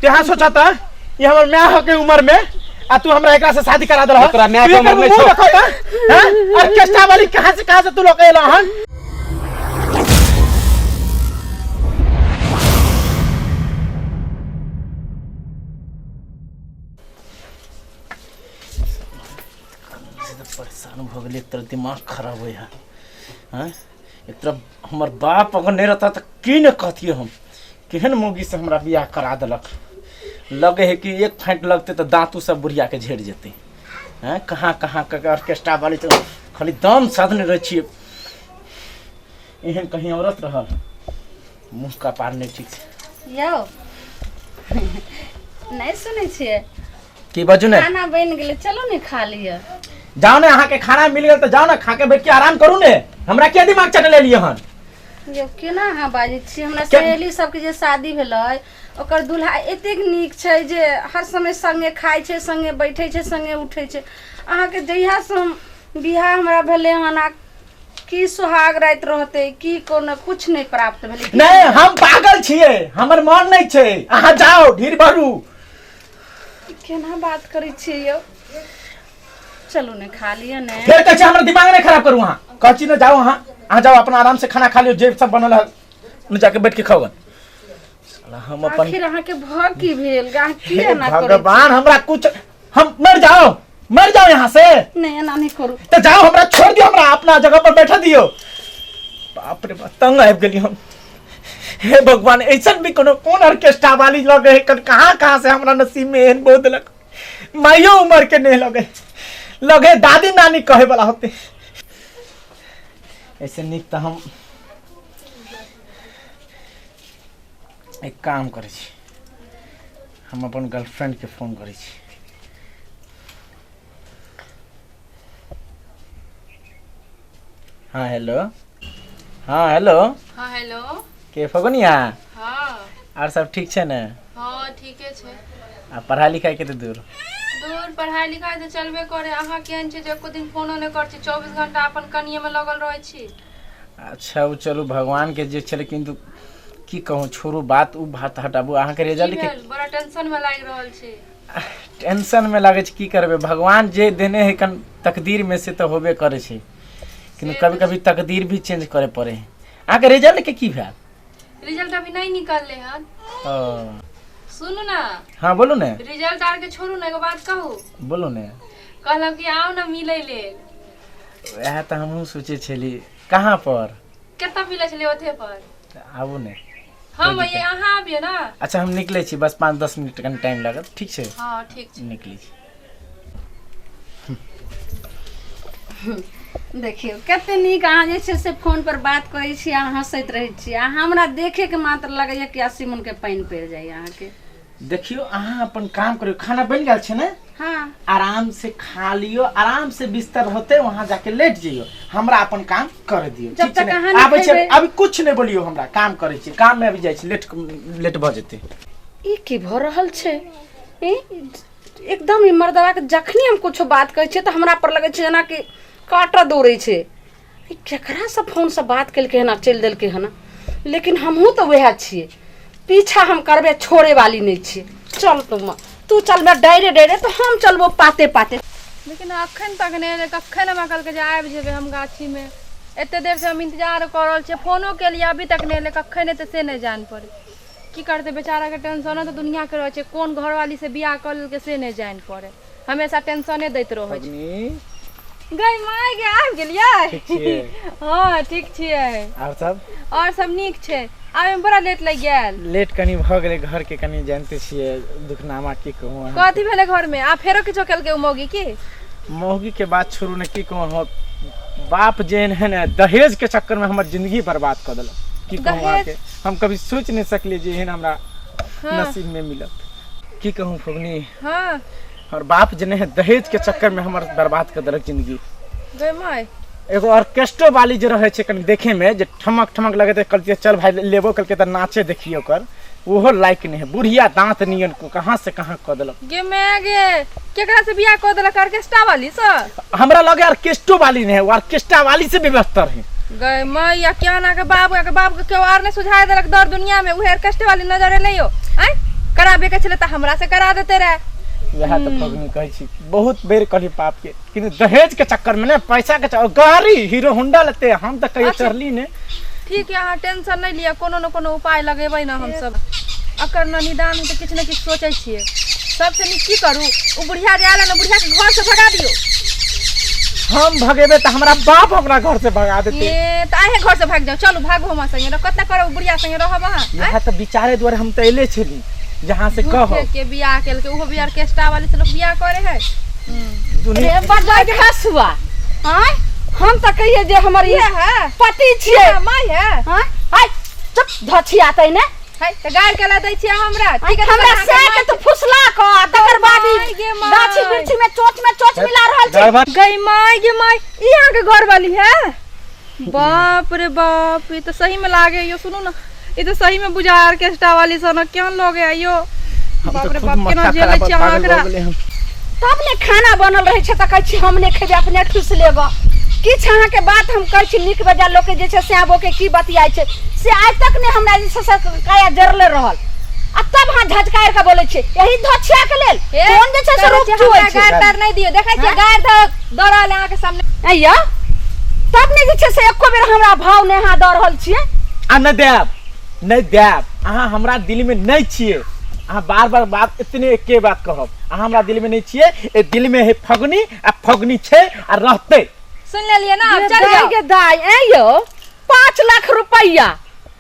तू यहाँ सोचा था ये हमर माय हो के उम्र में आ तू हमरा एकरा से शादी करा देलह। तोरा माय के तू उम्र एकर नहि मुंह छौ। देखो त हैं ऑर्केस्ट्रा वाली कहां से तू लोग एला हन? परेशान भऽ गेलै, एक तरफ दिमाग खराब होइ है हैं, एक तरफ हमर बाप अगर नहि रहता तऽ की ने कहतियै हम, केहन मौगी से हमरा बियाह करा देलक। लगे है कि एक फाँटि लगतै तऽ दाँतो सब बुढ़ियाके झड़ि जेतै। हैं कहाँ कहाँ के ऑर्केस्ट्रा वाली तऽ खाली दम साधने रहै छियै। एहन कहीं औरत रहल मुँह कपार नहि ठीक छै। यौ नहि सुनै छियै? की बाजू ने? खाना बनि गेलै, चलू ने खा लिअ। जाओ ने, अहाँके खाना मिल गेल तऽ जाओ ने खा के बैठ के आराम करू ने, हमरा किया दिमाग चट लेलियै हन? यौ केना अहाँ बाजै छी? हमरा सहेली सबके जे शादी भेलै ओकर दूल्हा एतेक नीक छै जे हर समय संगे खाइ छै, संगे बैठै छै, संगे उठै छै। अहाँके जहियासँ हम बियाह हमरा भेलै हन आ की सुहाग राति रहतै की कोनो कुछ नहि प्राप्त भेलै। नहि हम पागल छियै, हमर मन नहि छै, अहाँ जाओ ढीर भरू। केना बात करै छियै यौ? चलू ने खा लिअ ने। फेर कहै छै हमर दिमाग नहि खराब करू। अहाँ कहै छी ने जाओ, अहाँ अहाँ जाओ अपना आराम से खाना खा लियौ, जे सब बनल है जाके बैठ के खाओ। साला हम अपन आखिर अहाँके भऽ की भेल? अहाँ की हे एना करै छी? भगवान हमरा कुछ, हम मर जाओ, मर जाओ यहाँ से। नहि एना नहि करू। तो जाओ हमरा छोड़ दियो, हमरा अपना जगह पर बैठा दियो। बाप रे बाप तंग आबि गेली हम। हे भगवान ऐसन भी कोनो कोन ऑर्केस्ट्रा वाली लगे है, कहाँ कहाँ से हमरा नसीब में एहन बोध लग, माइयो उम्र के नहीं लगे, लगे दादी नानी कहे वाला होते। ऐसे निक तो हम एक काम करै छी, हम अपन गर्लफ्रेंड के फोन करै छी। हाँ हेलो, हाँ हेलो। हाँ हेलो। के फगुनिया? हाँ। आर सब ठीक छै ने? हाँ ठीके छै। आ पढ़ाई लिखाई कते दूर? दूर पढ़ाई लिखाई तऽ चलबे करे। अहाँ केहन छी जे एको दिन फोनो नहि करै छी, 24 घंटा अपन कनिये में लगल रहै छी? अच्छा ओ चलू भगवान के जे छलै, किन्तु की कहूँ छोड़ू बात, ओ बात हटाबू। अहाँके की रिजल्ट के भेल? बड़ा टेंशन में लागि रहल छी। टेंशन में लागै छै, की करबै, भगवान जे देने है कन तकदीर में से तऽ होबे करै छै, किन्तु से कभी तऽ कभी तकदीर भी चेंज करे पड़े है। अहाँके रिजल्ट के की भेल? रिजल्ट अभी नहीं निकलले हन। ओ। सुनू ना। हाँ बोलू ने। रिजल्ट आर के छोड़ू ने, एगो बात कहू। बोलू ने। कहलहुँ कि आउ ने मिलै लेल। वएह तऽ हमहूँ सोचै छली, कहाँ पर? कतऽ मिलै छलै ओथे पर। आबू ने। हम ये अहाँ आबियौ ने। अच्छा हम निकलै छी, बस 5-10 मिनट कनि टाइम लागत, ठीक छै? हाँ ठीक छै। निकलै छी। देखियौ कते नीक अहाँ जे छै से फोन पर बात करै छी, अहाँ हँसैत रहै छी, आ हमरा देखेके मात्र लगैया कि 80 मन के पानि पड़ि जाइए अहाँके। देखियौ अहाँ अपन काम करियौ, खाना बनि गेल छै ने? हाँ। आराम से खा लियो, आराम से बिस्तर होते वहाँ जाके लेट जइयो, हमरा अपन काम कर दियो। जब ठीक छै तक ने? अहाँ नहि आबै छै खेबै। अभी कुछ नहि बोलियो, हमरा काम करै छी, काम में अभी जाइ छी, लेट लेट भऽ जेतै। ई की भऽ रहल छै? ई एकदम ई मर्दवा के जखनी हम कुछो बात कहै छियै तऽ हमरा पर लगै छै जेनाकि काँटा दौड़ै छै। ई केकरासँ फोनसँ बात केलकै हन आ चलि देलकै हन? लेकिन हमहूँ तऽ वएह छियै, पीछा हम करबै छोड़े वाली नहि छियै। चल तुम, तू चलबे डरे डरे तऽ हम चलबो पाते पाते। लेकिन अखन तक नहि एलै। कखन हमरा कहलकै जे आबि जेबै हम गाछीमे, एते देरसँ हम इंतजार कऽ रहल छियै, फोनो केलियै अभी तक नहि एलै, कखन एतै से नहि जान पड़ै। की करतै बेचाराके टेंशनो तऽ दुनिआँके रहै छै, कोन घरवालीसँ बियाह कऽ लेलकै से नहि जानि पड़ै, हमेशा टेंशने दैत रहै छै। गई माय गे, आबि गेलियै? ठीक छियै? हँ ठीक छियै। आर सब? आओर सब नीक छै। आबैमे बड़ा लेट लागि गेल। लेट कनि भऽ गेलै, घरके कनि जानिते छियै दुखनामा, की कहूँ अहाँके। कथी भेलै घरमे? आ फेरो किछो केलकै ओ मौगी की? मौगी के बात छोड़ू ने, की कहूँ, हमर बाप जेहन है ने दहेज के चक्कर में हमर जिंदगी बर्बाद कऽ देलक। की कहूँ दहेज? अहाँके, हम कभी सोच नहीं सकलियै जे एहन हमरा हाँ। नसीब में मिलत। की कहूँ फुगनी, हाँ। हमर बाप जे है दहेज के चक्कर में हमर बर्बाद कर देलक जिंदगी। गै माय। एगो ऑर्केस्ट्रो वाली जे रहे छै कनि देखे में जे ठमक ठमक लगैत, कहलकै चल भाई लेबो, कहलकै तऽ नाचे देखियो कर, ओहो लायक नहीं है, बुढ़िया दांत नियन को कहाँ से कहाँ कऽ देलक। गे my गे, केकरा से बियाह कऽ देलक? ऑर्केस्ट्रा वाली से? हमरा लगे ऑर्केस्ट्रो वाली नहीं है, ऑर्केस्ट्रा वाली से भी बदतर है। गै मैया, क्या ना के बाप के बाप के केओ आर नहीं सुझाय देलक दर दुनिया में, उहे ऑर्केस्ट्रा वाली नजर एलै यो। आँय कराबे के छलै तऽ हमरा से करा देते रहे। वएह तऽ फगनी कहै छी, बहुत बेर कहली बाप के, किन्तु दहेज के चक्कर में ने, पैसा के चक्कर, गाड़ी हीरो होंडा लेते, हम तऽ कहियो चढ़ली ने। ठीक है, अहाँ टेंशन नहि लिअ, कोनो ने कोनो उपाय लगेबै ने हमसब एकर ने निदान हेतै। किछु ने किछु सोचै छियै। सबसँ नीक की करू, ओ बुढ़िया जे आयल ने, बुढ़िया के घर से भगा दियौ। हम भगेबै तऽ हमरा बाप हमरा घर से भगा देतै। ए तऽ अहें घर से भागि जाउ, चलू भागू हमरा संगे। कतना करब बुढ़िया संगे रहब अहाँ? इएह तऽ विचारे दुआरे हम तऽ एले छली जहाँ से कहो झूठे के बियाह केलकै, ओहो भी ऑर्केस्ट्रा वाली से लोग बियाह करे है। दुनिया रे बड़ा खसुआ, आँय, हम तऽ कहिए जे हमर ई है पति छियै। माय है। आँय, हाय चुप धछियातै ने। है तऽ गारि केला दै छियै हमरा? ठीक है, हमरा से के तू फुसला क आ तकर बाद ई माय गे माय। गाछी वृक्षी में चोच में चोच मिला रहल छै। गड़बड़ गई माय गे माय, ई अहाँके घर वाली है? बाप रे बाप, ई तऽ सही में लागे यो। सुनू ना, ई तऽ सही में बुझा ऑर्केस्ट्रा वाली सन केहन लगे है यो। हम बाप तऽ रे खुद बाप, केना माथा झेलै खराब छियै अहाँ पागल एकरा? भऽ गेलै हम। तब ने खाना बनल रहै छै तऽ कहै छी हम नहि खेबै, अपने ठूस लेब। किछु अहाँके बात हम कहै छी नीक बेजा, लोकके जे छै से आबोके की बतियाइ छै से आइ तक नहि हमरा जे छै से काया जरले रहल, आ तब अहाँ झझकारि कऽ बोलै छियै एही धोछिया के लेल। ए, कोन जे छै से कहै रूप छियै चुअै हमरा छै? गारि तारि नहि दियौ। देखै छियै गारि दऽ रहल है अहाँके सामने। ऐ तब ने जे छै से एको बेर हमरा भाव नहि अहाँ दऽ रहल छियै। आ नहि देब, नहि देब। अहाँ हमरा दिलमे नहि छियै। अहाँ बार बार बात इतने एके बात कहब, अहाँ हमरा दिलमे नहि छियै। ए दिलमे है फगनी, आ फगनी छै आ रहतै। सुनि लेलियै ना, आब ये चल दाइ जाउ। गे दाइ, ऐ यौ 5 लाख रुपैआ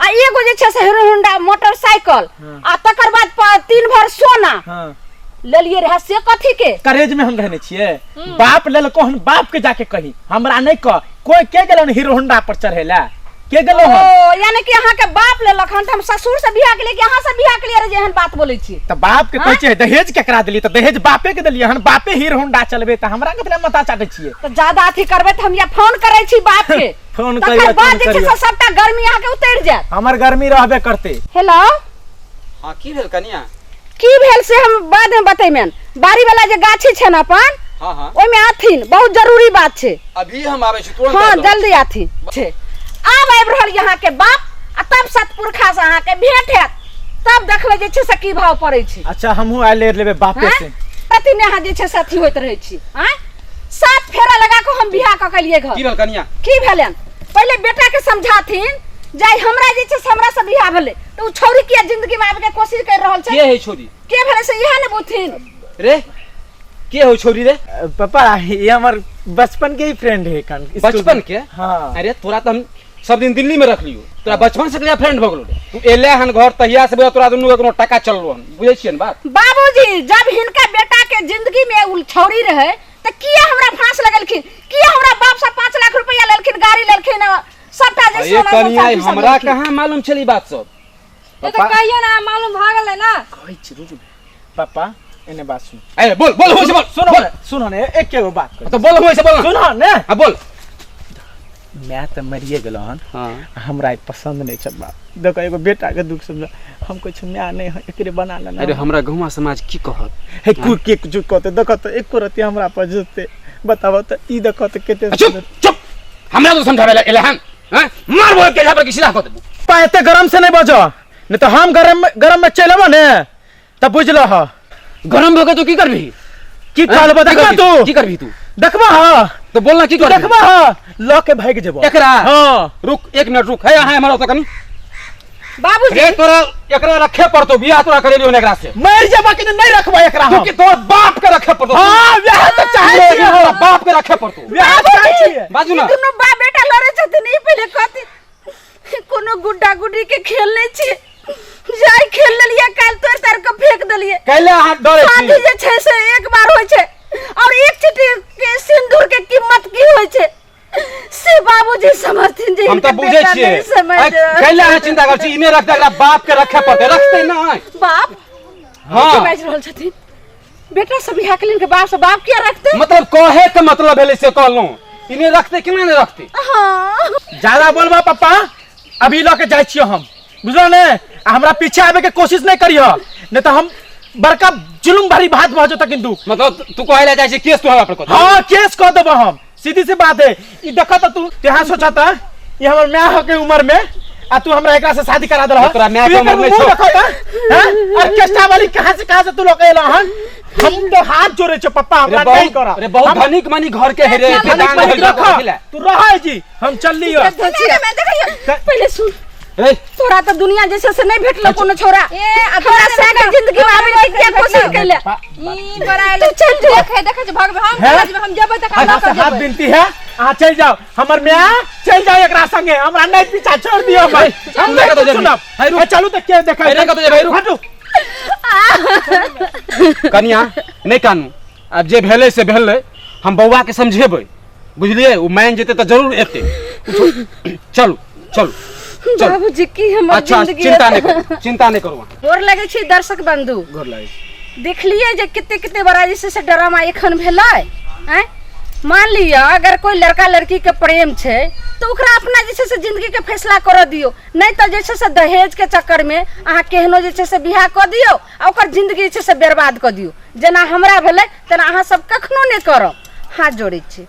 आ एगो जे छै से हीरो होंडा मोटरसाइकिल आ तकर बाद 3 भर सोना हाँ लेलियै रहे, से कथी के? करेज में हम रहने छियै। बाप लेलको हन, बाप के जाके कही, हमरा नहीं कह। कोई के गेलो हीरो होंडा पर चढ़ेला? के गेलो हन? ओ यानी कि अहाँ के बाप लेलक हन, तऽ हम ससुर से बियाह के लिए कि अहाँ से बियाह के लिए रहे जे एहन बात बोलै छी? तऽ बाप के कहै छियै दहेज केकरा देलियै? तऽ दहेज बापे के देलियै हन। बापे हीरो होंडा चलबे तऽ हमरा कथी लए माथा चाटै छियै? तऽ ज्यादा अथी करबै तऽ हम या फोन करै छी बाप के। फोन तकर करियौ, बाद फोन जे छै करियौ। से सबटा गर्मी अहाँ के उतरि जायत। हमर गर्मी रहबे करतै। हेलो। हाँ, की भेल कनिया? की भेल से हम बाद में बतेबनि। बाड़ी वाला जे गाछी छै ने अपन, हाँ हाँ, ओहिमे आथिन, बहुत जरूरी बात छै। अभी हम आबै छी तुरंत। हाँ आबि रहल छी। जल्दी आथिन छै। आब आबि रहल यहाँ के बाप आ तब सतपुरखा से अहाँके भेंट हैत, तब देखबै जे छै से की भाव पड़ै छै। अच्छा, हमहूँ आइ ले लेबै बापे आँय? से। प्रति ने अहाँ जे छै से अथी होइत रहै छी। आँय, 7 फेरा लगा कऽ हम बियाह कऽ के एलियै घर। की भेल कनिया? की भेलनि? पहिले बेटा के समझाथिन जे आइ हमरा जे छै से हमरा से बियाह भेलै तऽ ओ छौरी किया जिंदगी में आबि के कोशिश कर रहल छै? के है छोरी? के भेलै से इएह ने बुथिन। रे के हो छोरी रे? पापा, ये हमर बचपन के ही फ्रेंड है कन। बचपन के? हाँ। अरे तोरा तो हम सब दिन दिल्ली में रख लियो, तोरा बचपन से कहिया फ्रेंड भ गेलो रे? तू एले हन घर तहिया से तोरा दुनू के कोनो टका चललो हन, बुझै छियै ने बात? बाबूजी, जब हिनका बेटा के जिंदगी में उ छौरी रहे तऽ किया हमरा फांस लगेलखिन? किया हमरा बाप से 5 लाख रुपया लेलखिन, गाड़ी लेलखिन, सबटा जे अरे सोना कनिया, चांदी सब हमरा लेलखिन? कहाँ मालूम छल ई बात सब। ये तऽ कहियो ना मालूम भऽ गेलै ना। कहै छी रुक पापा, एने बात सुन। ए बोल बोल होइ से बोल। सुनो बोल। ने, सुनो ने, एके गो बात कही। तो बोल होइ से बोल ना। सुनो ने। हाँ बोल। मैं तऽ मरिए गेलो हन। हाँ। हमरा ई पसंद नहीं छै बाप। देखो एगो बेटा के दुख समझ, हम कहै छी माय नहीं है, एकरे बना लेना। अरे हमरा गहुआ समाज की कहत? हे कु के जो कहते, देखो तो एको रति हमरा पर जते बताबो तो ई देखो तो केते। चुप चुप, हमरा तो समझावे ला एले हन। हैं मार बोल के पर के सीधा कह देबू। पा एते गरम से नहीं बजो, नहीं तो हम गरम गरम में चलबो ने तब बुझलो ह। गरम भ के तू की करबी? की कहलबो? की देखबा करबी? तू की करबी तू? देखबा ह। तो बोलना की तू करबी? देखबा ह, ल के भागि जेबो एकरा। हाँ। रुक एक मिनट रुक, है यहाँ हमारा तो कनी। बाबूजी रे तोरा एकरा रखे पड़तो, बियाह तोरा करेलियो ने एकरा से। मर जेबा कि नहीं रखबा एकरा तू हम। की तोर बाप के रखे पड़तो। हाँ, वएह तऽ चाहै छियै हम। तोरा बाप के रखे पड़तो। वएह चाहै छियै। बाजू ना। ई दुनू बाप बेटा लड़ै छथिन, ई पहिले कहती कोनो गुड्डा गुड्डी के खेल नहीं छियै, जाय खेल लेलियै काल्हि तोड़ि ताड़ि कऽ फेंक देलियै। कैले अहाँ डरे छी? शादी जे छै से एक बार होइ छै, और एक चिट्ठी के सिंदूर के कीमत की होइ छै से बाबूजी समझथिन जे हम तऽ हिनकर बुझै बेटा छियै। नहीं समझ। कैले अहाँ चिंता करै छी? इने रख दे, एकरा बाप के रखे पड़तै, रखतै नहि। बाप? हाँ। की बाजि रहल छथिन? बेटा सब बियाह के लिए बाप से बाप किया रखते? मतलब कहे के मतलब भेलै से कहलहुँ, इने रखतै केना नहि रखतै? हाँ। ज्यादा बोलबा पापा, अभी लऽ के जाइ छियै हम, बुझलो ने? आ हमरा पीछे आबे के कोशिश नहीं करियो, नहीं तो हम बड़का जुलुम भरी भात भऽ जेतौ किन्तु। मतलब तू कहै लए जाइ छै केस तू हमरा पर कऽ देबही? हाँ, केस कऽ देबो हम, सीधी सी बात है। ई देखऽ तऽ तू यहाँ सोचता ये हमर my हो के उम्र में आ तू हमरा एकरा से शादी करा देलह। तोरा माय तू के एकर उम्र नहीं मुंह छौ। देखो त, हैं? ऑर्केस्ट्रा वाली कहाँ से तू लोग एला हन? हम तो हाथ जोड़े छो पप्पा, रे हमरा नहीं बहुत करा। रे बहुत धनिक मनी घर के है रे, एते धनिक दान मनिक है, रख। कथी ला? तू रह जी, हम चल लियो। मैं देखियो पहले सुन। रे तोरा तो दुनिया जैसे से नहीं भेटलो कोनो छोरा। ए, आ हमरा तोरा से के जिंदगी में आबे के क्या कोशिश कैले। ई बड़ा तू चल जो। देखे देखे जे भगवे हम हैं? चल जेबै, हम जेबै तक अहाँ लऽ से कऽ हाथ जेबै। विनती है, अहाँ चल जाओ हमर माय, चल जाओ एकरा संगे, हमरा नहीं पीछा छोड़ दियो भाई। हम तू नहीं कतऽ जेबही? सुनब। है रुक। ए, चलू तऽ के देखै। है रे, कतऽ जेबही? रुक। हटू। कनिया नहीं कानू, आब जे भेलै से भेलै, हम बौआ के समझेबै, बुझलियै? ओ मानि जेतै तऽ जरूर एतै। चलू चलू चलू। बाबूजी की हमर अच्छा जिंदगी। चिंता नहीं करू, चिंता नहीं करू। अहाँ गोर लगै छी दर्शक बंधु। गोर लागै छी। देखलियै जे कते कते बड़ा जे छै से ड्रामा एखन भेलै। आँय, मान लिअ अगर कोई लड़का लड़की के प्रेम छै तऽ ओकरा अपना जे छै से जिंदगी के फैसला करऽ दियौ, नहि तऽ जे छै से दहेज के चक्कर में अहाँ केहनो जे छै से बियाह कऽ दियौ आ ओकर जिंदगी जे छै से बर्बाद कऽ दियौ। जेना हमरा भेलै तेना अहाँ सब कखनो नहि करब, हाथ जोड़ै छी।